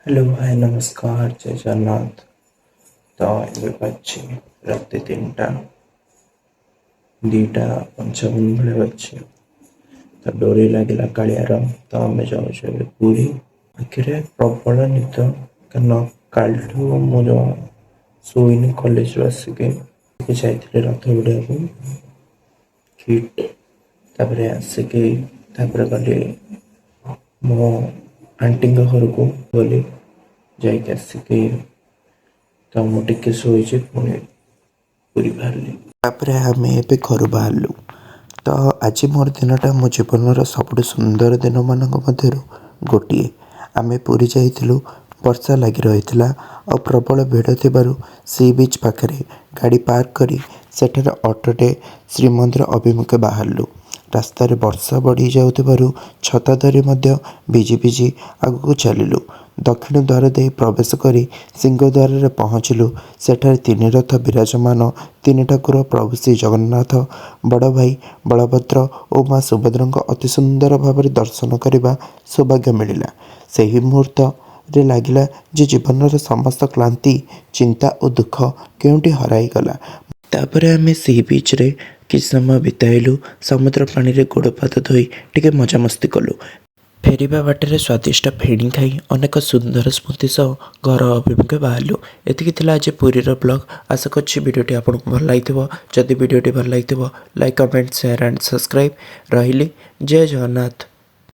Hello ଭାଇ, ନମସ୍କାର, ଜୟ ଜଗନ୍ନାଥ। ତ ଏବେ ବାଜିଛି ରାତି 3ଟା, 2:55 ଭଳିଆ ବାଜିଛି। ତ ଡୋରି ଲାଗିଲା କାଳିଆର, ତ ଆମେ ଯାଉଛୁ ଏବେ ପୁରୀ। ଆଖିରେ ପ୍ରବଳ ନିଦ, କାରଣ କାଲିଠୁ ମୁଁ ଜମା ଶୋଇନି। କଲେଜରୁ ଆସିକି ଟିକେ ଯାଇଥିଲି ରଥ ଭିଡ଼ିବାକୁ କିଟ୍, ତାପରେ ଆସିକି ତାପରେ ଗଲି ମୋ ଆଣ୍ଟିଙ୍କ ଘରକୁ ଗଲି। ଯାଇକି ଆସିକି ତ ମୁଁ ଟିକେ ଶୋଇଛି, ପୁଣି ପୁରୀ ବାହାରିଲି। ତାପରେ ଆମେ ଏବେ ଘରୁ ବାହାରିଲୁ। ତ ଆଜି ମୋର ଦିନଟା ମୋ ଜୀବନର ସବୁଠୁ ସୁନ୍ଦର ଦିନମାନଙ୍କ ମଧ୍ୟରୁ ଗୋଟିଏ। ଆମେ ପୁରୀ ଯାଇଥିଲୁ। ବର୍ଷା ଲାଗି ରହିଥିଲା ଆଉ ପ୍ରବଳ ଭିଡ଼ ଥିବାରୁ ସି ବିଚ୍ ପାଖରେ ଗାଡ଼ି ପାର୍କ କରି ସେଠାରେ ଅଟୋରେ ଶ୍ରୀମନ୍ଦିର ଅଭିମୁଖେ ବାହାରିଲୁ। ରାସ୍ତାରେ ବର୍ଷା ବଢ଼ି ଯାଉଥିବାରୁ ଛତା ଧରି ମଧ୍ୟ ଭିଜି ଭିଜି ଆଗକୁ ଚାଲିଲୁ। ଦକ୍ଷିଣ ଦ୍ୱାର ଦେଇ ପ୍ରବେଶ କରି ସିଂହଦ୍ୱାରରେ ପହଞ୍ଚିଲୁ। ସେଠାରେ ତିନି ରଥ ବିରାଜମାନ ତିନି ଠାକୁର ପ୍ରଭୁ ଶ୍ରୀ ଜଗନ୍ନାଥ, ବଡ଼ ଭାଇ ବଳଭଦ୍ର ଓ ମା ସୁଭଦ୍ରାଙ୍କ ଅତି ସୁନ୍ଦର ଭାବରେ ଦର୍ଶନ କରିବା ସୌଭାଗ୍ୟ ମିଳିଲା। ସେହି ମୁହୂର୍ତ୍ତରେ ଲାଗିଲା ଯେ ଜୀବନର ସମସ୍ତ କ୍ଳାନ୍ତି, ଚିନ୍ତା ଓ ଦୁଃଖ କେଉଁଠି ହରାଇଗଲା। ତାପରେ ଆମେ ସି ବିଚ୍ରେ କିଛି ସମୟ ବିତାଇଲୁ। ସମୁଦ୍ର ପାଣିରେ ଗୋଡ଼ ପାଦ ଧୋଇ ଟିକେ ମଜାମସ୍ତି କଲୁ। ଫେରିବା ବାଟରେ ସ୍ୱାଦିଷ୍ଟ ଫେଣି ଖାଇ ଅନେକ ସୁନ୍ଦର ସ୍ମୃତି ସହ ଘର ଅଭିମୁଖେ ବାହାରିଲୁ। ଏତିକି ଥିଲା ଆଜି ପୁରୀର ବ୍ଲଗ୍। ଆଶା କରୁଛି ଭିଡ଼ିଓଟି ଆପଣଙ୍କୁ ଭଲ ଲାଗିଥିବ। ଯଦି ଭିଡ଼ିଓଟି ଭଲ ଲାଗିଥିବ, like, comment, share and subscribe. ରହିଲି, ଜୟ ଜଗନ୍ନାଥ।